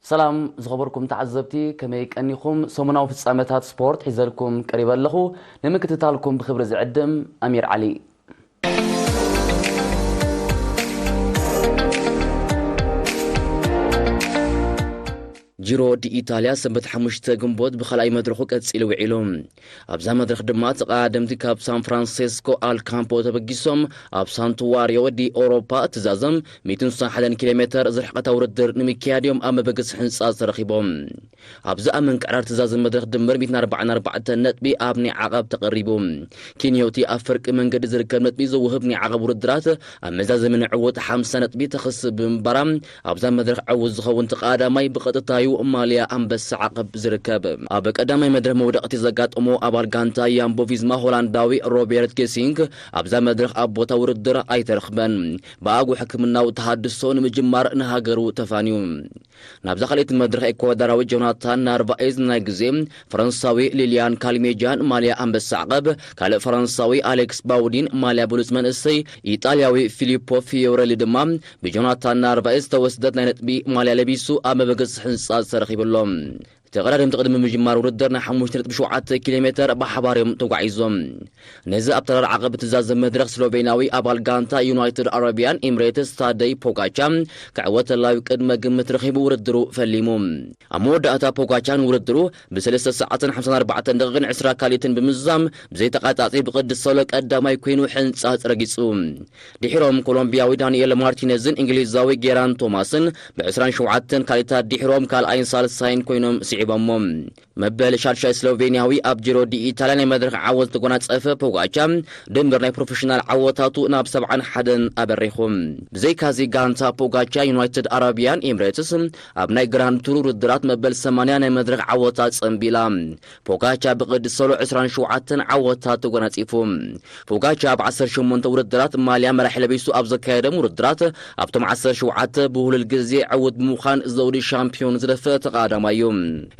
ሰላም ዝኸበርኩም ተዓዘብቲ፣ ከመይ ቀኒኹም? ሰሙናዊ ፍጻመታት ስፖርት ሒዘልኩም ቀሪበ ኣለኹ። ንምክትታልኩም ብኽብሪ ዝዕድም ኣሚር ዓሊ። ጂሮ ዲ ኢታልያ ሰንበት ሓሙሽተ ግንቦት ብኻልኣይ መድረኹ ቀጺሉ ውዒሉ። ኣብዛ መድረኽ ድማ ተቐዳደምቲ ካብ ሳን ፍራንሲስኮ ኣልካምፖ ተበጊሶም ኣብ ሳንቱዋሪዮ ዲ ኦሮፓ እትዛዘም ሚእትን ስሳን ሓደን ኪሎ ሜተር ዝርሕቐታ ውድድር ንምክያድ እዮም ኣብ መበገሲ ህንጻ ተረኺቦም። ኣብዚ ኣብ ምንቅዕራር ትዛዘም መድረኽ ድምር ሚእትን ኣርባዓን ኣርባዕተን ነጥቢ ኣብ ናይ ዓቐብ ተቐሪቡ። ኪንዮቲ ኣብ ፍርቂ መንገዲ ዝርከብ ነጥቢ ዘውህብ ናይ ዓቐብ ውድድራት ኣብ መዛዘሚ ንዕወት ሓምሳ ነጥቢ ተኸስብ ብምንባራ ኣብዛ መድረኽ ዕዉት ዝኸውን ተቐዳዳማይ ብቐጥታዩ ማልያ ኣንበሳ ዓቐብ ዝርከብ። ኣብ ቀዳማይ መድረኽ መውደቕቲ ዘጋጠሞ ኣባል ጋንታ ያምቦ ቪዝማ ሆላንዳዊ ሮቤርት ጌሲንግ ኣብዛ መድረኽ ኣብ ቦታ ውድድር ኣይተረኽበን። ብኣጉ ሕክምናዊ ተሃድሶ ንምጅማር ንሃገሩ ተፋንዩ። ናብዛ ካልኣይቲ መድረኽ ኤኳዳራዊ ጆናታን ናርቫኤዝ ናይ ግዜ ፈረንሳዊ ሊልያን ካልሜጃን ማልያ ኣንበሳ ዓቐብ፣ ካልእ ፈረንሳዊ ኣሌክስ ባውዲን ማልያ ብሉጽ መንእሰይ፣ ኢጣልያዊ ፊሊፖ ፊዮረሊ ድማ ብጆናታን ናርቫኤዝ ዝተወስደት ናይ ነጥቢ ማልያ ለቢሱ ኣብ መበገሲ ህንጻ ተረኺቡ ኣሎ። ተቐዳደምቲ ቅድሚ ምጅማር ውድድር ናይ ሓሙሽተ ነጥቢ ሸውዓተ ኪሎ ሜተር ብሓባር እዮም ተጓዒዞም። ነዚ ኣብ ተራር ዓቐብ እትዛዘም መድረኽ ስሎቬንያዊ ኣባል ጋንታ ዩናይትድ ኣረቢያን ኤምሬትስ ታደይ ፖጋቻ ክዕወት ተላዩ ቅድመ ግምት ረኺቡ ውድድሩ ፈሊሙ። ኣብ መወዳእታ ፖጋቻ ንውድድሩ ብሰለስተ ሰዓትን ሓምሳን ኣርባዕተን ደቂቕን ዕስራ ካልኢትን ብምዝዛም ብዘይተቓጻጺ ብቕድስ ሰሎ ቀዳማይ ኮይኑ ሕንጻጽ ረጊጹ። ድሒሮም ኮሎምቢያዊ ዳንኤል ማርቲነዝን እንግሊዛዊ ጌራን ቶማስን ብ ዕስራን ሸውዓተን ካልኢታት ድሒሮም ካልኣይን ሳልሳይን ኮይኖም ስዒቦሞ። መበል ሻድሻይ ስሎቬንያዊ ኣብ ጂሮ ዲ ኢታልያ ናይ መድረኽ ዓወት ዝተጎናጸፈ ፖጋቻ ድምር ናይ ፕሮፌሽናል ዓወታቱ ናብ ሰብዓን ሓደን ኣበሪኹ። ብዘይካዚ ጋንታ ፖጋቻ ዩናይትድ ኣረቢያን ኤምሬትስ ኣብ ናይ ግራንድ ቱር ውድድራት መበል ሰማንያ ናይ መድረኽ ዓወታት ጸንቢላ። ፖጋቻ ብቕዲ ሰሎ ዕስራን ሸውዓተን ዓወታት ተጎናጺፉ። ፖጋቻ ኣብ ዓሰርተ ሸሞንተ ውድድራት ማልያ መራሒ ለቢሱ ኣብ ዘካየዶም ውድድራት ኣብቶም ዓሰርተ ሸውዓተ ብሁሉል ግዜ ዕዉት ብምዃን ዘውዲ ሻምፒዮን ዝደፍእ ተቐዳዳማይ እዩ።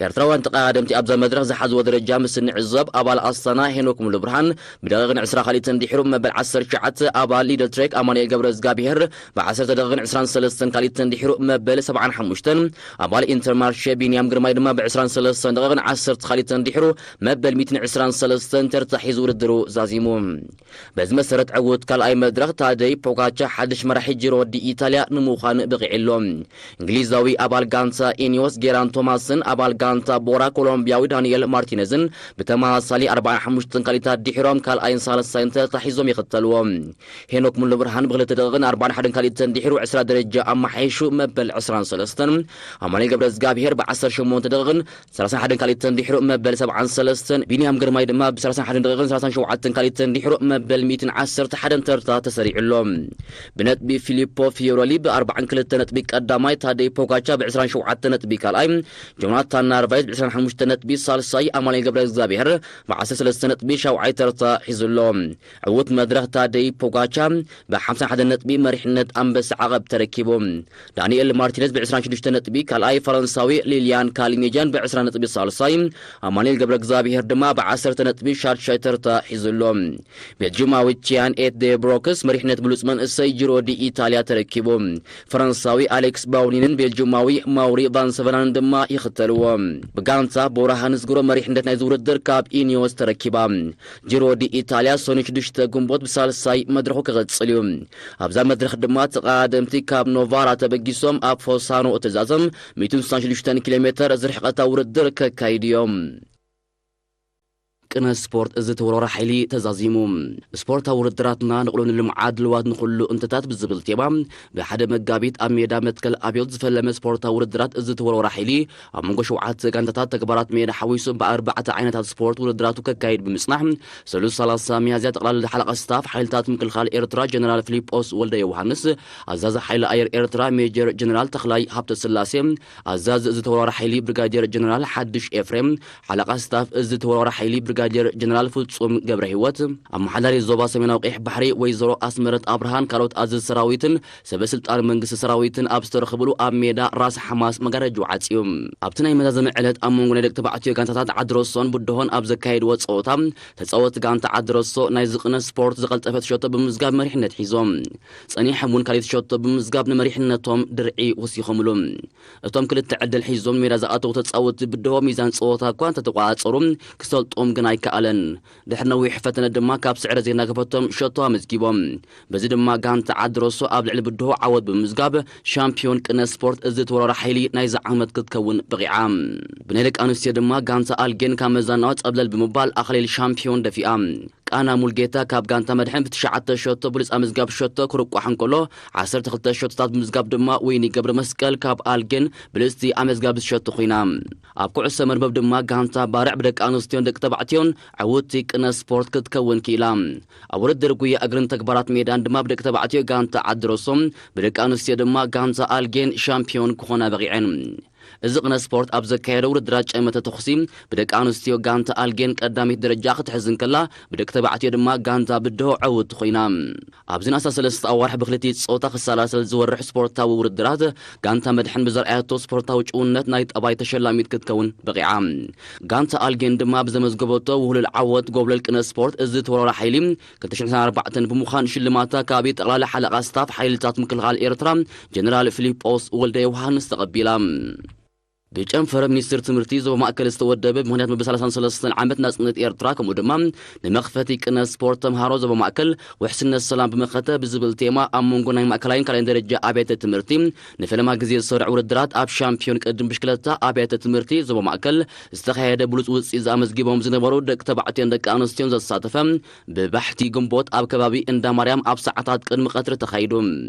ኤርትራውያን ተቐዳደምቲ ኣብዛ መድረኽ ዝሓዝዎ ደረጃ ምስ እንዕዘብ ኣባል ኣስታና ሄኖክ ሙሉብርሃን ብደቂቕን ዕስራ ካልኢትን ድሒሩ መበል ዓሰርተ ትሽዓተ ኣባል ሊደል ትሬክ ኣማኑኤል ገብረ እግዚኣብሄር ብ ዓሰርተ ደቂቕን ዕስራን ሰለስተን ካልኢትን ድሒሩ መበል ሰብዓን ሓሙሽተን ኣባል ኢንተርማርሼ ቢንያም ግርማይ ድማ ብ ዕስራን ሰለስተን ደቂቕን ዓሰርተ ካልኢትን ድሒሩ መበል ሚእትን ዕስራን ሰለስተን ተርታ ሒዙ ውድድሩ ዛዚሙ። በዚ መሰረት ዕዉት ካልኣይ መድረኽ ታደይ ፖጋቻ ሓድሽ መራሒ ጂሮ ዲ ኢታልያ ንምዃን በቒዑ ኣሎ። እንግሊዛዊ ኣባል ጋንታ ኢኒዮስ ጌራን ቶማስን ኣባል ጋንታ ቦራ ኮሎምቢያዊ ዳንኤል ማርቲነዝን ብተመሳሳሊ ኣርባዓን ሓሙሽተን ካልኢታት ድሒሮም ካልኣይን ሳልሳይን ተታሒዞም ይኽተልዎ። ሄኖክ ሙሉብርሃን ብክልተ ደቂቕን ኣርባዓን ሓደን ካልኢትን ድሒሩ ዕስራ ደረጃ ኣመሓይሹ መበል ዕስራን ሰለስተን፣ ኣማኑኤል ገብረ እግዚኣብሄር ብዓሰርተ ሸሞንተ ደቂቕን ሰላሳን ሓደን ካልኢትን ድሕሩ መበል ሰብዓን ሰለስተን፣ ቢንያም ግርማይ ድማ ብሰላሳን ሓደን ደቂቕን ሰላሳን ሸውዓተን ካልኢትን ድሕሩ መበል ሚእትን ዓሰርተ ሓደን ተርታ ተሰሪዑ ኣሎ። ብነጥቢ ፊሊፖ ፊዮረሊ ብኣርባዓን ክልተ ነጥቢ ቀዳማይ፣ ታደይ ፖጋቻ ብዕስራን ሸውዓተ ነጥቢ ካልኣይ፣ ጆናታን ናርቫይዝ ብዕስራን ሓሙሽተ ነጥቢ ሳልሳይ፣ ኣማኑኤል ገብረ እግዚኣብሔር ብዓሰርተ ሰለስተ ነጥቢ ሻውዓይ ተርታ ሒዙ ኣሎ። ዕዉት መድረኽ ታደይ ፖጋቻ ብሓምሳን ሓደን ነጥቢ መሪሕነት ኣንበሳ ዓቐብ ተረኪቡ። ዳንኤል ማርቲነዝ ብ ዕስራን ሽዱሽተ ነጥቢ ካልኣይ፣ ፈረንሳዊ ሊልያን ካልሜጃን ብ ዕስራ ነጥቢ ሳልሳይ፣ ኣማኑኤል ገብረ እግዚኣብሔር ድማ ብ ዓሰርተ ነጥቢ ሻድሻይ ተርታ ሒዙ ኣሎ። ቤልጅማዊ ቺያን ኤት ደ ብሮክስ መሪሕነት ብሉጽ መንእሰይ ጂሮ ዲ ኢታልያ ተረኪቡ። ፈረንሳዊ ኣሌክስ ባውኒንን ቤልጅማዊ ማውሪ ቫንሰቨናንን ድማ ይኽተልዎ። ብጋንታ ቦራ ሃንስግሮ መሪሕነት ናይዚ ውድድር ካብ ኢኒዮስ ተረኪባ። ጂሮ ዲ ኢታልያ ሰኑይ ሽዱሽተ ግንቦት ብሳልሳይ መድረኹ ክቕጽል እዩ። ኣብዛ መድረኽ ድማ ተቐዳደምቲ ካብ ኖቫራ ተበጊሶም ኣብ ፎሳኖ እተዛዘም ሚእትን ስሳን ሽዱሽተን ኪሎ ሜተር ዝርሕቐታ ውድድር ከካይዱ እዮም። ቅነ ስፖርት እዚ ተወርዋሪ ሓይሊ ተዛዚሙ። ስፖርታዊ ውድድራትና ንቕሎ ንልምዓት ድልዋት ንኹሉ እንትታት ብዝብል ቴማ ብሓደ መጋቢት ኣብ ሜዳ መትከል ኣብዮት ዝፈለመ ስፖርታዊ ውድድራት እዚ ተወርዋሪ ሓይሊ ኣብ መንጎ ሸውዓተ ጋንታታት ተግባራት ሜዳ ሓዊሱ ብኣርባዕተ ዓይነታት ስፖርት ውድድራቱ ከካይድ ብምጽናሕ፣ ሰሉስ ሰላሳ ሚያዝያ ጠቕላሊ ሓለቓ ስታፍ ሓይልታት ምክልኻል ኤርትራ ጀነራል ፊሊጶስ ወልደ ዮውሃንስ፣ ኣዛዚ ሓይሊ ኣየር ኤርትራ ሜጀር ጀነራል ተኽላይ ሃብተስላሴ፣ ኣዛዚ እዚ ተወርዋሪ ሓይሊ ብሪጋዴር ጀነራል ሓድሽ ኤፍሬም፣ ሓለቓ ስታፍ እዚ ተወርዋሪ ሓይሊ ብሪጋዴር ጀነራል ፍጹም ገብረ ህይወት፣ ኣመሓዳሪ ዞባ ሰሜናዊ ቀይሕ ባሕሪ ወይዘሮ ኣስመረት ኣብርሃን ካልኦት ኣዘዝ ሰራዊትን ሰበ ስልጣን መንግስቲ ሰራዊትን ኣብ ዝተረኽብሉ ኣብ ሜዳ ራስ ሓማስ መጋረጅኡ ዓጽዩ። ኣብቲ ናይ መዛዘሚ ዕለት ኣብ መንጎ ናይ ደቂ ተባዕትዮ ጋንታታት ዓድረሶን ብድሆን ኣብ ዘካየድዎ ጸወታ፣ ተጻወትቲ ጋንታ ዓድረሶ ናይ ዝቕነ ስፖርት ዝቐልጠፈት ሸቶ ብምምዝጋብ መሪሕነት ሒዞም። ጸኒሖም እውን ካልኣይቲ ሸቶ ብምምዝጋብ ንመሪሕነቶም ድርዒ ወሲኾምሉ። እቶም ክልተ ዕድል ሒዞም ሜዳ ዝኣተዉ ተጻወትቲ ብድሆ ሚዛን ጸወታ እኳ እንተተቆጻጸሩ፣ ክሰልጦም ግን ኣይከኣለን። ድሕሪ ነዊሕ ፈተነ ድማ ካብ ስዕረት ዘይናገፈቶም ሸቶ ኣመዝጊቦም። በዚ ድማ ጋንታ ዓድረሶ ኣብ ልዕሊ ብድሆ ዓወት ብምምዝጋብ ሻምፒዮን ቅነ ስፖርት እዚ ተወራራሒ ሓይሊ ናይዚ ዓመት ክትከውን በቒዓ። ብናይ ደቂ ኣንስትዮ ድማ ጋንታ ኣልጌን ካብ መዛናዋ ጸብለል ብምባል ኣኽሊል ሻምፒዮን ደፊኣ። ቃና ሙልጌታ ካብ ጋንታ መድሕን ብትሽዓተ ሸቶ ብሉጽ ኣመዝጋቢ ሸቶ ክርቋሕ እንከሎ፣ ዓሰርተ ክልተ ሸቶታት ብምዝጋብ ድማ ወይኒ ገብረ መስቀል ካብ ኣልጌን ብልጽቲ ኣመዝጋቢ ሸቶ ኮይና። ኣብ ኩዕሶ መርበብ ድማ ጋንታ ባርዕ ብደቂ ኣንስትዮን ደቂ ተባዕትዮን ዕውትቲ ቅነ ስፖርት ክትከውን ክኢላ። ኣብ ውድድር ጉያ እግርን ተግባራት ሜዳን ድማ ብደቂ ተባዕትዮ ጋንታ ዓድረሶም፣ ብደቂ ኣንስትዮ ድማ ጋንታ ኣልጌን ሻምፒዮን ክኾና በቒዐን። እዚ ቅነ ስፖርት ኣብ ዘካየደ ውድድራት ጨመተ ተኹሲ ብደቂ ኣንስትዮ ጋንታ ኣልጌን ቀዳሚት ደረጃ ክትሕዝ እንከላ፣ ብደቂ ተባዕትዮ ድማ ጋንታ ብድሆ ዕውት ኮይና። ኣብዚ ናሳ ሰለስተ ኣዋርሕ ብክልቲኡ ጾታ ክሰላሰል ዝወርሕ ስፖርታዊ ውድድራት፣ ጋንታ መድሕን ብዘርኣያቶ ስፖርታዊ ጭውነት ናይ ጠባይ ተሸላሚት ክትከውን በቒዓ። ጋንታ ኣልጌን ድማ ብዘመዝገበቶ ውህሉል ዓወት ጎብለል ቅነ ስፖርት እዚ ተወራራሒ ሓይሊ ክልተ ሽሕን ዕስራን ኣርባዕተን ብምዃን ሽልማታ ካብ ጠቕላላ ሓለቓ ስታፍ ሓይልታት ምክልኻል ኤርትራ ጀነራል ፊሊጶስ ወልደ ዮሃንስ ተቐቢላ። ብጨንፈር ሚኒስትር ትምህርቲ ዞባ ማእከል ዝተወደበ ብምኽንያት መበል ሰላሳን ሰለስተን ዓመት ናጽነት ኤርትራ፣ ከምኡ ድማ ንመኽፈቲ ቅነ ስፖርት ተምሃሮ ዞባ ማእከል ውሕስነት ሰላም ብመኸተ ብዝብል ቴማ ኣብ መንጎ ናይ ማእከላይን ካልኣይን ደረጃ ኣብያተ ትምህርቲ ንፈለማ ግዜ ዝሰርዕ ውድድራት ኣብ ሻምፒዮን ቅድም ብሽክለታ ኣብያተ ትምህርቲ ዞባ ማእከል ዝተኻየደ ብሉጽ ውጽኢት ዘኣመዝጊቦም ዝነበሩ ደቂ ተባዕትዮን ደቂ ኣንስትዮን ዘሳተፈ ብባሕቲ ግንቦት ኣብ ከባቢ እንዳ ማርያም ኣብ ሰዓታት ቅድሚ ቀትሪ ተኻይዱ።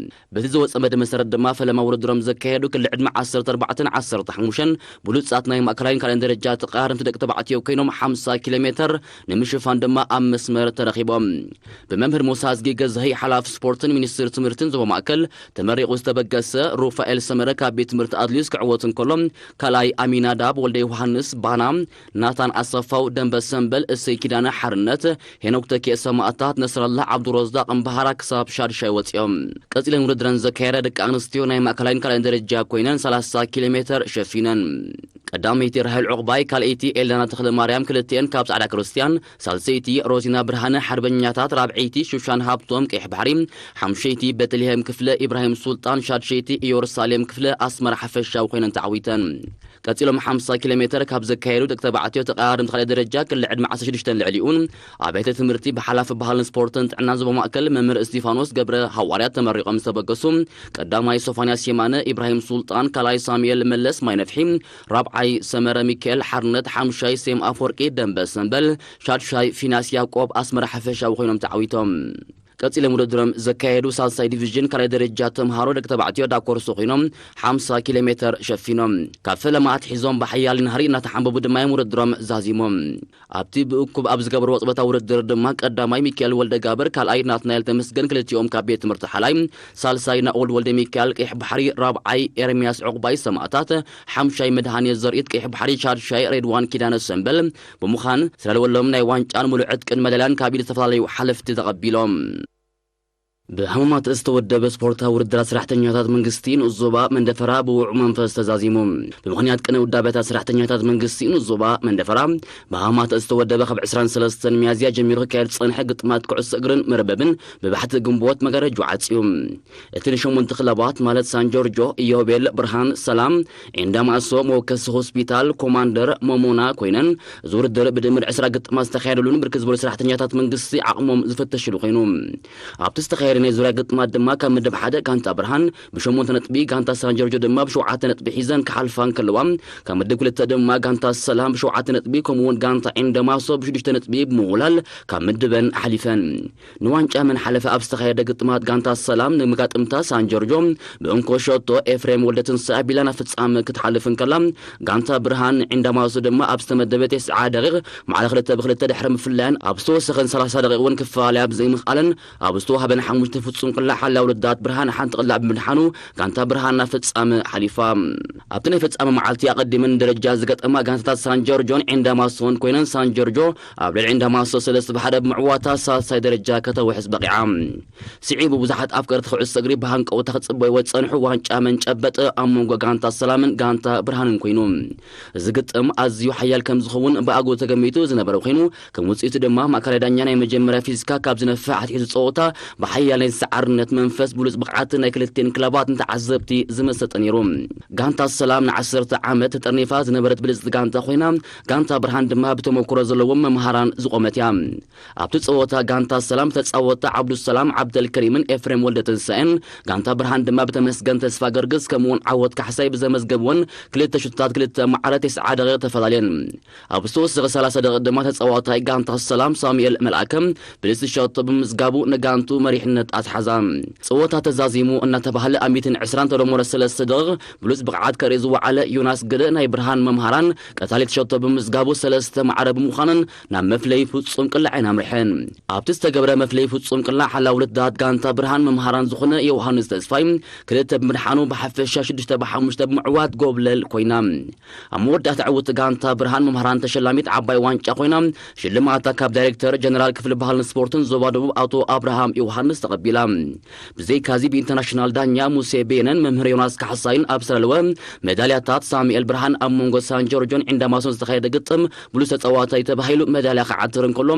በቲ ዝወጸ መደብ መሰረት ድማ ፈለማ ውድድሮም ዘካየዱ ክልተ ዕድመ ዓሰርተ ኣርባዕተን ዓሰርተ ሓሙሽተን ብሉጻት ናይ ማእከላይን ካልኣይን ደረጃ ተቐዳደምቲ ደቂ ተባዕትዮ ኮይኖም ሓምሳ ኪሎ ሜተር ንምሽፋን ድማ ኣብ መስመር ተረኺቦም። ብመምህር ሙሳ ኣዝጊ ገዛሂ ሓላፊ ስፖርትን ሚኒስትር ትምህርትን ዞባ ማእከል ተመሪቑ ዝተበገሰ ሩፋኤል ሰመረ ካብ ቤት ትምህርቲ ኣድሊስ ክዕወት እንከሎ፣ ካልኣይ ኣሚናዳብ ወልደ ዮሃንስ ባና፣ ናታን ኣሰፋው ደንበ ሰምበል፣ እሰይ ኪዳነ ሓርነት፣ ሄኖክ ተኪኤ ሰማእታት፣ ነስረላ ዓብዱረዛቕ እምበሃራ ክሳብ ሻድሻይ ወጺኦም። ቀጺለን ውድድረን ዘካየዳ ደቂ ኣንስትዮ ናይ ማእከላይን ካልኣይን ደረጃ ኮይነን ሰላሳ ኪሎ ሜተር ሸፊነን። ቀዳመይቲ ራሄል ዑቕባይ፣ ካልኣይቲ ኤልዳና ተኽለ ማርያም፣ ክልቲኤን ካብ ጻዕዳ ክርስቲያን፣ ሳልሰይቲ ሮዚና ብርሃነ ሓርበኛታት፣ ራብዐይቲ ሹሻን ሃብቶም ቀይሕ ባሕሪ፣ ሓሙሸይቲ ቤተልሔም ክፍለ ኢብራሂም ሱልጣን፣ ሻድሸይቲ ኢየሩሳሌም ክፍለ ኣስመራ ሓፈሻዊ ኮይነን ተዓዊተን። ቀጺሎም ሓምሳ ኪሎ ሜተር ካብ ዘካየዱ ደቂ ተባዕትዮ ተቐዳደምቲ ካልኣይ ደረጃ ክልተ ዕድመ ዓሰርተ ሽዱሽተ ልዕሊኡን ኣብያተ ትምህርቲ ብሓላፊ ባህልን ስፖርትን ጥዕናን ዞባ ማእከል መምህር እስቲፋኖስ ገብረ ሃዋርያት ተመሪቖም ዝተበገሱ ቀዳማይ ሶፋንያስ የማነ፣ ኢብራሂም ሱልጣን፣ ካልኣይ ሳሙኤል መለስ ማይነፍሒ፣ ራብዓይ ሰመረ ሚካኤል ሓርነት፣ ሓሙሻይ ሴም ኣፈወርቂ ደንበ ሰምበል፣ ሻድሻይ ፊናስ ያዕቆብ ኣስመራ ሓፈሻዊ ኮይኖም ተዓዊቶም። ቀጺሎም ውድድሮም ዘካየዱ ሳልሳይ ዲቪዥን ካልኣይ ደረጃ ተምሃሮ ደቂ ተባዕትዮ ዳኮርሶ ኮይኖም ሓምሳ ኪሎ ሜተር ሸፊኖም። ካብ ፈለማ ኣትሒዞም ብሓያል ናህሪ እናተሓንበቡ ድማ እዮም ውድድሮም ዛዚሞም። ኣብቲ ብእኩብ ኣብ ዝገበርዎ ጸወታ ውድድር ድማ ቀዳማይ ሚካኤል ወልደ ጋብር፣ ካልኣይ ናትናኤል ተመስገን፣ ክልቲኦም ካብ ቤት ትምህርቲ ሓላይ፣ ሳልሳይ ናኦል ወልደ ሚካኤል ቀይሕ ባሕሪ፣ ራብዓይ ኤርምያስ ዕቑባይ ሰማእታት፣ ሓምሻይ መድሃኔ ዘርኢት ቀይሕ ባሕሪ፣ ሻድሻይ ሬድዋን ኪዳነ ሰምበል ብምዃን ዝተዳለወሎም ናይ ዋንጫን ምሉእ ዕጥቅን መዳልያን ካብ ኢድ ዝተፈላለዩ ሓለፍቲ ተቐቢሎም። ብሃማማት ዝተወደበ ስፖርታዊ ውድድራት ሰራሕተኛታት መንግስቲ ንኡስ ዞባ መንደፈራ ብውዑ መንፈስ ተዛዚሙ። ብምኽንያት ቅነ ውዳበታት ሰራሕተኛታት መንግስቲ ንኡስ ዞባ መንደፈራ ብሃማማት ዝተወደበ ካብ ዕስራን ሰለስተን ሚያዝያ ጀሚሩ ክካየድ ዝጸንሐ ግጥማት ኩዕሶ እግርን መርበብን ብባሕቲ ግንቦት መጋረጅኡ ዓጽዩ። እቲ ንሸሞንተ ክለባት ማለት ሳን ጆርጆ፣ ኢዮቤል፣ ብርሃን፣ ሰላም፣ ዒንዳ ማእሶ፣ መወከሲ ሆስፒታል፣ ኮማንደር፣ ሞሞና ኮይነን፣ እዚ ውድድር ብድምር ዕስራ ግጥማት ዝተኻየደሉን ብርክት ዝበሉ ሰራሕተኛታት መንግስቲ ዓቕሞም ዝፍተሽሉ ኮይኑ። ኣብቲ ዝተኻየደ ናይ ዙርያ ግጥማት ድማ ካብ ምድብ ሓደ ጋንታ ብርሃን ብሸሞንተ ነጥቢ፣ ጋንታ ሳን ጆርጆ ድማ ብሸውዓተ ነጥቢ ሒዘን ክሓልፋ እንከለዋ፣ ካብ ምድብ ክልተ ድማ ጋንታ ሰላም ብሸውዓተ ነጥቢ፣ ከምኡ እውን ጋንታ ዒንዳ ማእሶ ብሽዱሽተ ነጥቢ ብምውላል ካብ ምድበን ሓሊፈን። ንዋንጫ መን ሓለፈ ኣብ ዝተኻየደ ግጥማት ጋንታ ሰላም ንመጋጥምታ ሳን ጆርጆ ብእንኮ ሸቶ ኤፍሬም ወልደትንሳኤ ኣቢላ ናብ ፍጻመ ክትሓልፍ እንከላ፣ ጋንታ ብርሃን ዒንዳ ማእሶ ድማ ኣብ ዝተመደበ ተስዓ ደቂቕ ማዕረ ክልተ ብክልተ ድሕሪ ምፍላያን ኣብ ዝተወሰኸን ሰላሳ ደቂቕ እውን ክፈላለያ ብዘይምኽኣለን ኣብ ዝተዋህበን ሓሙሽተ ፍጹም ቅላዕ ሓላዊ ውድድራት ብርሃን ሓንቲ ቅላዕ ብምድሓኑ ጋንታ ብርሃን ናብ ፍጻመ ሓሊፋ። ኣብቲ ናይ ፍጻመ መዓልቲ ኣቐዲመን ደረጃ ዝገጠማ ጋንታታት ሳን ጆርጆን ዒንዳማሶን ኮይነን፣ ሳን ጆርጆ ኣብ ልዕሊ ዒንዳማሶ ሰለስተ ብሓደ ብምዕዋታ ሳልሳይ ደረጃ ከተውሕስ በቒዓ። ስዒቡ ብዙሓት ኣፍቀርቲ ኩዕሶ እግሪ ብሃንቀውታ ክጽበይዎ ዝጸንሑ ዋንጫ መን ጨበጠ ኣብ መንጎ ጋንታ ሰላምን ጋንታ ብርሃንን ኮይኑ። እዚ ግጥም ኣዝዩ ሓያል ከም ዝኸውን ብኣግኡ ተገሚቱ ዝነበረ ኮይኑ፣ ከም ውጽኢቱ ድማ ማእከላይ ዳኛ ናይ መጀመርያ ፊዚካ ካብ ዝነፍሕ ኣትሒዙ ጸወታ ብሓያል ናይ ሰዓርነት መንፈስ ብሉጽ ብቕዓት ናይ ክልቲኤን ክለባት ንተዓዘብቲ ዝመሰጠ ነይሩ። ጋንታ ሰላም ንዓሰርተ ዓመት ተጠርኒፋ ዝነበረት ብልጽቲ ጋንታ ኮይና፣ ጋንታ ብርሃን ድማ ብተመኩሮ ዘለዎም መምሃራን ዝቖመት እያ። ኣብቲ ጸወታ ጋንታ ሰላም ተጻወትታ ዓብዱሰላም ዓብደልከሪምን ኤፍሬም ወልደትንሳኤን፣ ጋንታ ብርሃን ድማ ብተመስገን ተስፋ ገርግስ ከምኡውን ዓወት ካሕሳይ ብዘመዝገብወን ክልተ ሹታት ክልተ ማዕረ ተስዓ ደቂቕ ተፈላለየን። ኣብ ዝተወሰኸ ሰላሳ ደቂቕ ድማ ተጻዋታይ ጋንታ ሰላም ሳሙኤል መልኣከ ብልጽቲ ሸቶ ብምዝጋቡ ንጋንቱ መሪሕነት ኣትሓዛ። ጸወታ ተዛዚሙ እናተባህለ ኣብ ሚእትን ዕስራን ተደመረ ሰለስተ ደቂቕ ብሉጽ ብቕዓት ከርኢ ዝወዓለ ዮናስ ግደ ናይ ብርሃን መምሃራን ቀታሊት ሸቶ ብምዝጋቡ ሰለስተ ማዕረ ብምዃንን ናብ መፍለይ ፍጹም ቅላዕ ኣይናምርሐን። ኣብቲ ዝተገብረ መፍለይ ፍጹም ቅላዕ ሓላው ልዳት ጋንታ ብርሃን መምሃራን ዝኾነ ዮሃንስ ተስፋይ ክልተ ብምድሓኑ ብሓፈሻ ሽዱሽተ ብሓሙሽተ ብምዕዋት ጎብለል ኮይና። ኣብ መወዳእታ ዕውቲ ጋንታ ብርሃን መምሃራን ተሸላሚት ዓባይ ዋንጫ ኮይና፣ ሽልማታ ካብ ዳይሬክተር ጀነራል ክፍሊ ባህልን ስፖርትን ዞባ ደቡብ ኣቶ ኣብርሃም ዮሃንስ ተቐቢላ። ብዘይካዚ ብኢንተርናሽናል ዳኛ ሙሴ ቤነን መምህር ዮናስ ካሕሳይን ኣብ ዝተዳለወ ሜዳልያታት ሳሙኤል ብርሃን ኣብ መንጎ ሳን ጆርጆን ዒንዳማሶን ዝተኻየደ ግጥም ብሉጽ ተጻዋታይ ተባሂሉ ሜዳልያ ክዓትር እንከሎ፣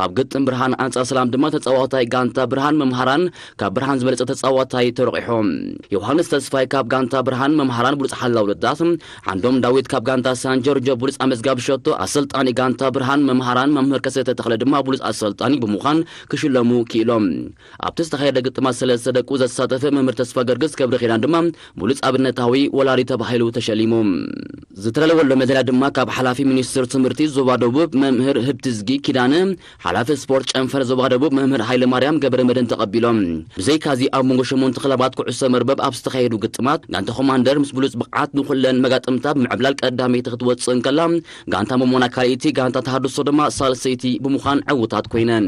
ኣብ ግጥም ብርሃን ኣንጻር ሰላም ድማ ተጻዋታይ ጋንታ ብርሃን መምሃራን ካብ ብርሃን ዝበለጸ ተጻዋታይ ተረቂሑ። ዮሃንስ ተስፋይ ካብ ጋንታ ብርሃን መምሃራን ብሉጽ ሓላው ልዳት፣ ዓንዶም ዳዊት ካብ ጋንታ ሳን ጆርጆ ብሉጽ ኣመዝጋቢ ሸቶ፣ ኣሰልጣኒ ጋንታ ብርሃን መምሃራን መምህር ከሰተ ተኽለ ድማ ብሉጽ ኣሰልጣኒ ብምዃን ክሽለሙ ክኢሎም። ኣብቲ ዝተኻየደ ግጥማት ሰለስተ ደቁ ዘሳተፈ መምህር ተስፋ ገርግስ ገብረ ኪዳን ድማ ብሉጽ ኣብነታዊ ወላዲ ተባሂሉ ተሸሊሙ። ዝተዳለወሉ መደላ ድማ ካብ ሓላፊ ሚኒስትር ትምህርቲ ዞባ ደቡብ መምህር ህብትዝጊ ኪዳነ፣ ሓላፊ ስፖርት ጨንፈር ዞባ ደቡብ መምህር ሃይለ ማርያም ገብረ መድህን ተቐቢሎም። ብዘይካዚ ኣብ መንጎ ሸሞንተ ክለባት ኩዕሶ መርበብ ኣብ ዝተኻየዱ ግጥማት ጋንታ ኮማንደር ምስ ብሉጽ ብቕዓት ንኹለን መጋጥምታ ብምዕብላል ቀዳመይቲ ክትወጽእ እንከላ፣ ጋንታ መሞና ካልኣይቲ፣ ጋንታ ተሃድሶ ድማ ሳልሰይቲ ብምዃን ዕውታት ኮይነን።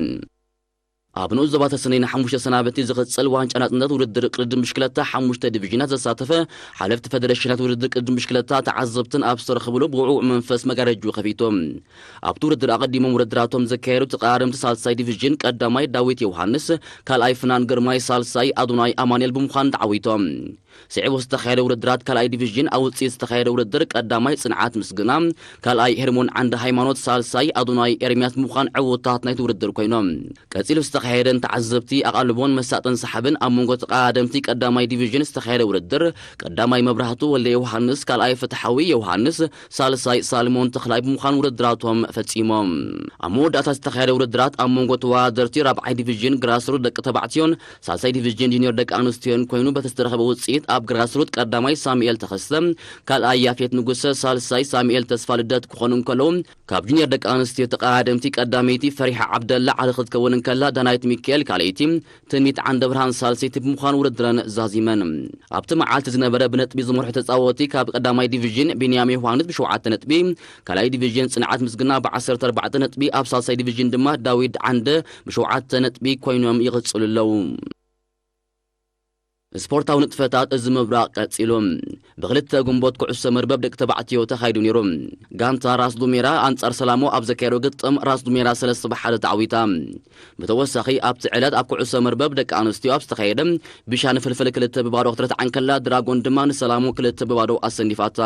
ኣብ ንኡስ ዞባ ተሰነይ ንሓሙሽተ ሰናበቲ ዝቕጽል ዋንጫ ናጽነት ውድድር ቅድድም ብሽክለታ ሓሙሽተ ዲቪዥናት ዘሳተፈ ሓለፍቲ ፈደረሽናት ውድድር ቅድድም ብሽክለታ ተዓዘብትን ኣብ ዝተረኸብሉ ብውዕውዕ መንፈስ መጋረጅኡ ከፊቶም። ኣብቲ ውድድር ኣቐዲሞም ውድድራቶም ዘካየዱ ተቐዳደምቲ ሳልሳይ ዲቪዥን ቀዳማይ ዳዊት ዮሃንስ፣ ካልኣይ ፍናን ግርማይ፣ ሳልሳይ ኣዶናይ ኣማኑኤል ብምዃን ተዓዊቶም። ስዒቡ ዝተኻየደ ውድድራት ካልኣይ ዲቪዥን ኣብ ውፅኢት ዝተኻየደ ውድድር ቀዳማይ ፅንዓት ምስግና፣ ካልኣይ ሄርሞን ዓንደ ሃይማኖት፣ ሳልሳይ ኣዶናይ ኤርሚያስ ብምዃን ዕውታት ናይቲ ውድድር ኮይኖም። ቀፂሉ ዝተኻየደ ንተዓዘብቲ ኣቓልቦን መሳጥን ሰሓብን ኣብ መንጎ ተቐዳደምቲ ቀዳማይ ዲቪዥን ዝተኻየደ ውድድር ቀዳማይ መብራህቱ ወልደ ዮሃንስ፣ ካልኣይ ፍትሓዊ ዮሃንስ፣ ሳልሳይ ሳልሞን ተኽላይ ብምዃን ውድድራቶም ፈፂሞም። ኣብ መወዳእታ ዝተኻየደ ውድድራት ኣብ መንጎ ተወዳደርቲ ራብዓይ ዲቪዥን ግራስሩት ደቂ ተባዕትዮን ሳልሳይ ዲቪዥን ጁኒየር ደቂ ኣንስትዮን ኮይኑ በቲ ዝተረኸበ ውፅኢት ኣብ ግራስሩት ቀዳማይ ሳሙኤል ተኸስተ፣ ካልኣይ ያፌት ንጉሰ፣ ሳልሳይ ሳሙኤል ተስፋ ልደት ክኾኑ እንከለዉ፣ ካብ ጁኒየር ደቂ ኣንስትዮ ተቐዳደምቲ ቀዳመይቲ ፈሪሓ ዓብደላ ዓሊ ክትከውን እንከላ፣ ዳናይት ሚካኤል ካልኣይቲ፣ ትምኒት ዓንደ ብርሃን ሳልሰይቲ ብምዃን ውድድረን ዛዚመን። ኣብቲ መዓልቲ ዝነበረ ብነጥቢ ዝመርሑ ተጻወቲ ካብ ቀዳማይ ዲቪዥን ቢንያም ዮሃንስ ብሸውዓተ ነጥቢ፣ ካልኣይ ዲቪዥን ጽንዓት ምስግና ብዓሰርተ ኣርባዕተ ነጥቢ፣ ኣብ ሳልሳይ ዲቪዥን ድማ ዳዊት ዓንደ ብሸውዓተ ነጥቢ ኮይኖም ይቕጽሉ ኣለዉ። ስፖርታዊ ንጥፈታት እዚ ምብራቕ ቀጺሉ። ብክልተ ግንቦት ኩዕሶ መርበብ ደቂ ተባዕትዮ ተኻይዱ ነይሩ። ጋንታ ራስ ዱሜራ ኣንጻር ሰላሞ ኣብ ዘካየዶ ግጥም ራስ ዱሜራ ሰለስተ ብሓደ ተዓዊታ። ብተወሳኺ ኣብቲ ዕለት ኣብ ኩዕሶ መርበብ ደቂ ኣንስትዮ ኣብ ዝተኻየደ ቢሻን ፍልፍል ክልተ ብባዶ ክትረትዓ እንከላ ድራጎን ድማ ንሰላሞ ክልተ ብባዶ ኣሰኒፋታ።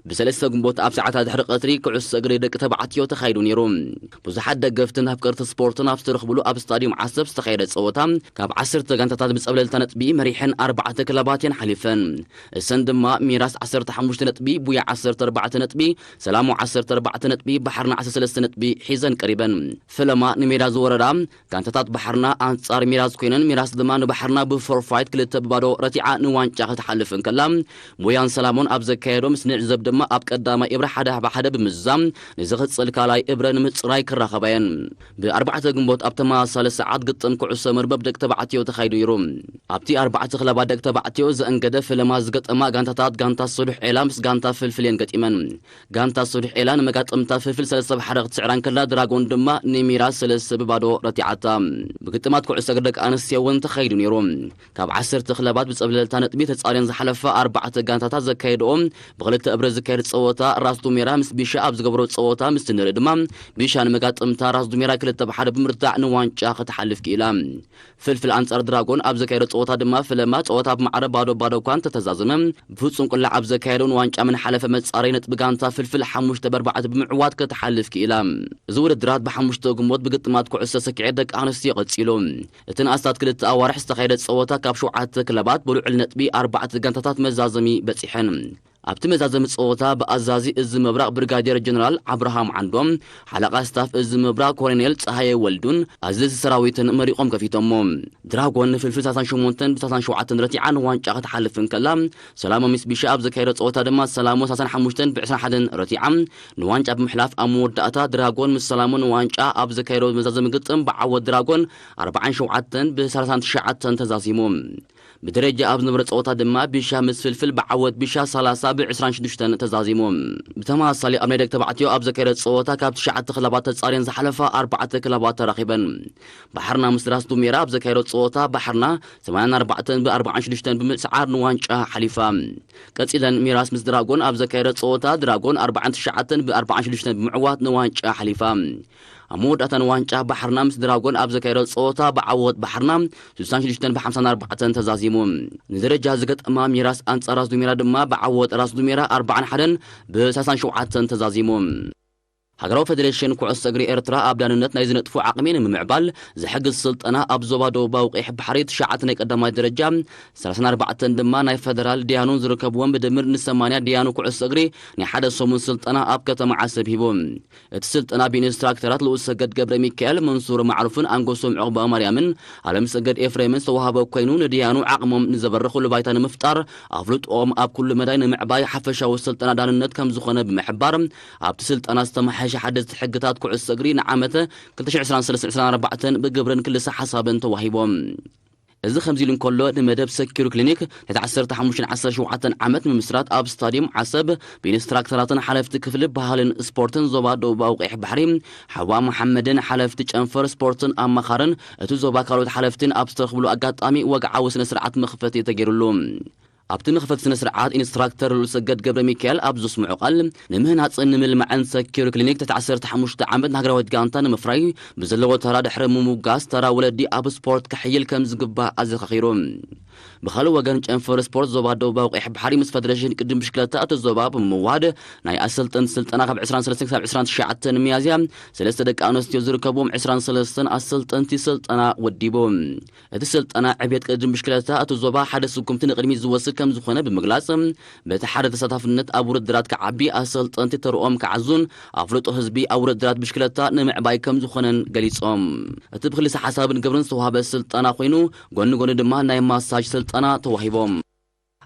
ብሰለስተ ግንቦት ኣብ ሰዓታት ድሕሪ ቀትሪ ኩዕሶ እግሪ ደቂ ተባዕትዮ ተኻይዱ ነይሩ። ብዙሓት ደገፍትን ኣፍቀርቲ ስፖርትን ኣብ ዝተረኽብሉ ኣብ ስታድዮም ዓሰብ ዝተኻየደ ጸወታ ካብ ዓሰርተ ጋንታታት ብጸብለልታ ነጥቢ መሪሐን ኣርባዕተ ክለባት እየን ሓሊፈን። እሰን ድማ ሚራስ ዓሰርተ ሓሙሽተ ነጥቢ፣ ቡያ ዓሰርተ ኣርባዕተ ነጥቢ፣ ሰላሞ ዓሰርተ ኣርባዕተ ነጥቢ፣ ባሕርና ዓሰርተ ሰለስተ ነጥቢ ሒዘን ቀሪበን። ፈለማ ንሜዳ ዝወረዳ ጋንታታት ባሕርና ኣንጻር ሚራዝ ኮይነን፣ ሚራዝ ድማ ንባሕርና ብፎርፋይት ክልተ ብባዶ ረቲዓ ንዋንጫ ክትሓልፍ እንከላ፣ ሞያን ሰላሞን ኣብ ዘካየዶ ምስ ንዕዘብ ድማ ኣብ ቀዳማይ እብረ ሓደ ብሓደ ብምዝዛም ንዝቕጽል ካልኣይ እብረ ንምጽራይ ክራኸባ እየን። ብኣርባዕተ ግንቦት ኣብ ተመሳሳሊ ሰዓት ግጥም ኩዕሶ መርበብ ደቂ ተባዕትዮ ተኻይዱ ነይሩ። ኣብቲ ኣርባ ትሽዓተ ክለባት ደቂ ተባዕትዮ ዘእንገደ ፍልማ ዝገጠማ ጋንታታት፣ ጋንታ ሶዱሕ ኤላ ምስ ጋንታ ፍልፍል እየን ገጢመን። ጋንታ ሶዱሕ ኤላ ንመጋጥምታ ፍልፍል ሰለስተ ብ ሓደ ክትስዕራ እንከላ፣ ድራጎን ድማ ንሚራ ሰለስተ ብ ባዶ ረቲዓታ። ብግጥማት ኩዕሶ እግሪ ደቂ ኣንስትዮ እውን ተኻይዱ ነይሩ። ካብ ዓሰርተ ክለባት ብጸብለልታ ነጥቢ ተጻርየን ዝሓለፋ ኣርባዕተ ጋንታታት ዘካየድኦ ብኽልተ እብረ ዝካየድ ጸወታ፣ ራስ ዱሜራ ምስ ቢሻ ኣብ ዝገብሮ ጸወታ ምስ ትንርኢ ድማ፣ ቢሻ ንመጋጥምታ ራስ ዱሜራ ክልተ ብ ሓደ ብምርታዕ ንዋንጫ ክትሓልፍ ክኢላ። ፍልፍል ኣንጻር ድራጎን ኣብ ዘካየዶ ጸወታ ድማ፣ ፍለማ ጸወታ ብማዕረ ባዶ ባዶ እኳ እንተተዛዘመ፣ ብፍጹም ቁላዕ ኣብ ዘካየዶ ንዋንጫ ምንሓለፈ መጻረይ ነጥቢ ጋንታ ፍልፍል ሓሙሽተ ብ ኣርባዕተ ብምዕዋት ክትሓልፍ ክኢላ። እዚ ውድድራት ብሓሙሽተ ግንቦት ብግጥማት ኩዕሶ ሰኪዔት ደቂ ኣንስትዮ ቀጺሉ። እቲ ንኣስታት ክልተ ኣዋርሕ ዝተኻየደ ጸወታ፣ ካብ ሸውዓተ ክለባት ብልዑል ነጥቢ ኣርባዕተ ጋንታታት መዛዘሚ በጺሐን። ኣብቲ መዛዘሚ ጸወታ ብኣዛዚ እዚ ምብራቕ ብርጋዴር ጀነራል ኣብርሃም ዓንዶም፣ ሓለቓ ስታፍ እዚ ምብራቕ ኮሎኔል ጸሃየ ወልዱን ኣዘዝቲ ሰራዊትን መሪቖም ከፊቶሞ። ድራጎን ንፍልፍል ሰላሳን ሸሞንተን ብ ሰላሳን ሸውዓተን ረቲዓ ንዋንጫ ክትሓልፍ እንከላ፣ ሰላሞ ምስ ቢሻ ኣብ ዘካየዶ ጸወታ ድማ፣ ሰላሞ ሰላሳን ሓሙሽተን ብ ዕስራን ሓደን ረቲዓ ንዋንጫ ብምሕላፍ፣ ኣብ መወዳእታ ድራጎን ምስ ሰላሞ ንዋንጫ ኣብ ዘካየዶ መዛዘሚ ግጥም ብዓወት ድራጎን ኣርባዓን ሸውዓተን ብ ሰላሳን ትሽዓተን ተዛዚሙ። ብደረጃ ኣብ ዝነበረ ጸወታ ድማ፣ ቢሻ ምስ ፍልፍል ብዓወት ቢሻ ሰላሳ ብ ዕስራን ሽዱሽተን ተዛዚሙ። ብተመሳሳሊ ኣብ ናይ ደቂ ተባዕትዮ ኣብ ዘካየደ ጸወታ፣ ካብ ትሽዓተ ክለባት ተጻርየን ዝሓለፋ ኣርባዕተ ክለባት ተራኺበን። ባሕርና ምስ ራስ ዱሜራ ኣብ ዘካየዶ ጸወታ፣ ባሕርና ሰማንያን ኣርባዕተን ብ ኣርባዓን ሽዱሽተን ብምስዓር ንዋንጫ ሓሊፋ። ቀጺለን ሚራስ ምስ ድራጎን ኣብ ዘካየዶ ጸወታ፣ ድራጎን ኣርባዓን ትሽዓተን ብ ኣርባዓን ሽዱሽተን ብምዕዋት ንዋንጫ ሓሊፋ። ኣብ መወዳእታ ንዋንጫ፣ ባሕርና ምስ ድራጎን ኣብ ዘካየዶ ጸወታ፣ ብዓወት ባሕርና ስሳን ሽዱሽተን ብ ሓምሳን ኣርባዕተን ተዛዚሙ። ንደረጃ ዝገጠማ ሚራስ ኣንጻር ራስ ዱሜራ ድማ፣ ብዓወት ራስ ዱሜራ ኣርባዓን ሓደን ብ ሰላሳን ሸውዓተን ተዛዚሙ። ሃገራዊ ፌደሬሽን ኩዕሶ እግሪ ኤርትራ፣ ኣብ ዳንነት ናይ ዝነጥፉ ዓቕሚ ንምምዕባል ዝሕግዝ ስልጠና ኣብ ዞባ ደቡባዊ ቀይሕ ባሕሪ ትሽዓተ ናይ ቀዳማይ ደረጃ፣ ሰላሳን ኣርባዕተን ድማ ናይ ፈደራል ዲያኑን ዝርከብዎም፣ ብድምር ንሰማንያ ዲያኑ ኩዕሶ እግሪ ናይ ሓደ ሰሙን ስልጠና ኣብ ከተማ ዓሰብ ሂቡ። እቲ ስልጠና ብኢንስትራክተራት ልኡስ ሰገድ ገብረ ሚካኤል፣ መንሱር ማዕሩፍን ኣንጎሶም ዕቑባ ማርያምን ኣለም ሰገድ ኤፍሬምን ዝተዋህበ ኮይኑ፣ ንድያኑ ዓቕሞም ንዘበርኽሉ ባይታ ንምፍጣር፣ ኣፍልጦኦም ኣብ ኩሉ መዳይ ንምዕባይ ሓፈሻዊ ስልጠና ዳንነት ከም ዝኾነ ብምሕባር፣ ኣብቲ ስልጠና ዝተመሓየሸ ሓደስቲ ሕግታት ኩዕሶ እግሪ ንዓመተ ክልተ ሽሕን ዕስራን ሰለስተን ዕስራን ኣርባዕተን ብግብርን ክልሰ ሓሳብን ተዋሂቦም። እዚ ከምዚ ኢሉ እንከሎ፣ ንመደብ ሰኪር ክሊኒክ ትሕቲ ዓሰርተ ሓሙሽተን ዓሰርተ ሸውዓተን ዓመት ምምስራት ኣብ ስታድየም ዓሰብ ብኢንስትራክተራትን ሓለፍቲ ክፍሊ ባህልን ስፖርትን ዞባ ደቡባዊ ቀይሕ ባሕሪ ሓዋ መሓመድን ሓለፍቲ ጨንፈር ስፖርትን ኣማኻርን እቲ ዞባ ካልኦት ሓለፍትን ኣብ ዝተረኽብሉ ኣጋጣሚ ወግዓዊ ስነ ስርዓት መኽፈቲ ተገይሩሉ። ኣብቲ መኽፈቲ ስነ ስርዓት ኢንስትራክተር ልኡልሰገድ ገብረ ሚካኤል ኣብ ዘስምዖ ቃል፣ ንምህናጽን ንምልማዕን ሰኪር ክሊኒክ ትሕቲ ዓሰርተ ሓሙሽተ ዓመት ንሃገራዊት ጋንታ ንምፍራይ ብዘለዎ ተራ ድሕሪ ምሙጋስ፣ ተራ ወለዲ ኣብ ስፖርት ክሕይል ከም ዝግባእ ኣዘኻኺሩ። ብኻልእ ወገን፣ ጨንፈር ስፖርት ዞባ ደቡባዊ ቀይሕ ባሕሪ ምስ ፈደረሽን ቅድም ብሽክለታ እቲ ዞባ ብምምዋድ፣ ናይ ኣሰልጠንቲ ስልጠና ካብ ዕስራን ሰለስተን ክሳብ ዕስራን ትሽዓተን ሚያዝያ፣ ሰለስተ ደቂ ኣንስትዮ ዝርከብዎም ዕስራን ሰለስተን ኣሰልጠንቲ ስልጠና ወዲቡ። እቲ ስልጠና ዕብየት ቅድም ብሽክለታ እቲ ዞባ ሓደ ስጉምቲ ንቕድሚት ዝወስድ ከም ዝኾነ ብምግላጽ፣ በቲ ሓደ ተሳታፍነት ኣብ ውድድራት ክዓቢ፣ ኣሰልጠንቲ ተርኦም ክዓዙን ኣፍልጦ ህዝቢ ኣብ ውድድራት ብሽክለታ ንምዕባይ ከም ዝኾነን ገሊጾም። እቲ ብክልሰ ሓሳብን ግብርን ዝተዋህበ ስልጠና ኮይኑ፣ ጎኒ ጎኒ ድማ ናይ ማሳጅ ስልጠና ተዋሂቦም።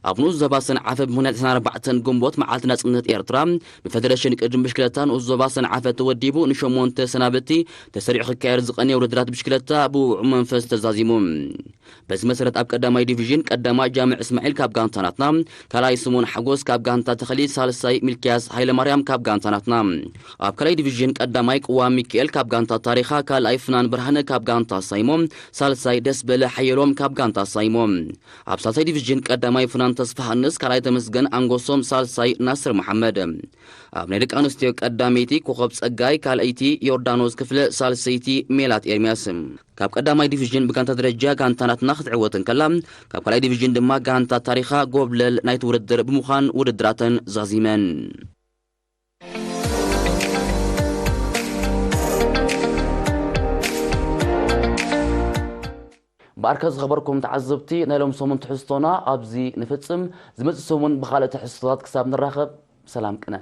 ኣብ ንኡስ ዞባ ሰንዓፈ ብምኽንያት ዕስራን ኣርባዕተን ግንቦት መዓልቲ ናጽነት ኤርትራ፣ ብፈደረሽን ቅድም ብሽክለታ ንኡስ ዞባ ሰንዓፈ ተወዲቡ ንሸሞንተ ሰናብቲ ተሰሪዑ ክካየድ ዝቐነየ ውድድራት ብሽክለታ ብውዑ መንፈስ ተዛዚሙ። በዚ መሰረት፣ ኣብ ቀዳማይ ዲቪዥን ቀዳማይ ጃምዕ እስማዒል ካብ ጋንታ ናትና፣ ካልኣይ ስሙን ሓጎስ ካብ ጋንታ ተኸሊ፣ ሳልሳይ ሚልክያስ ሃይለማርያም ካብ ጋንታ ናትና፣ ኣብ ካልኣይ ዲቪዥን ቀዳማይ ቅዋም ሚካኤል ካብ ጋንታ ታሪኻ፣ ካልኣይ ፍናን ብርሃነ ካብ ጋንታ ሳይሞ፣ ሳልሳይ ደስበለ ሓየሎም ካብ ጋንታ ሳይሞ፣ ኣብ ሳልሳይ ዲቪዥን ቀዳማይ ፍናን ተስፋሃንስ፣ ካልኣይ ተመስገን ኣንጎሶም፣ ሳልሳይ ናስር መሓመድ። ኣብ ናይ ደቂ ኣንስትዮ ቀዳመይቲ ኮኸብ ጸጋይ፣ ካልኣይቲ ዮርዳኖስ ክፍለ፣ ሳልሰይቲ ሜላት ኤርምያስ። ካብ ቀዳማይ ዲቪዥን ብጋንታ ደረጃ ጋንታ ናትና ክትዕወት እንከላ፣ ካብ ካልኣይ ዲቪዥን ድማ ጋንታ ታሪኻ ጎብለል ናይቲ ውድድር ብምዃን ውድድራተን ዛዚመን። ብኣርከ ዝኸበርኩም ተዓዘብቲ፣ ናይ ሎም ሰሙን ትሕዝቶና ኣብዚ ንፍጽም። ዝመጽእ ሰሙን ብኻልእ ትሕዝቶታት ክሳብ ንራኸብ፣ ሰላም ቅነ።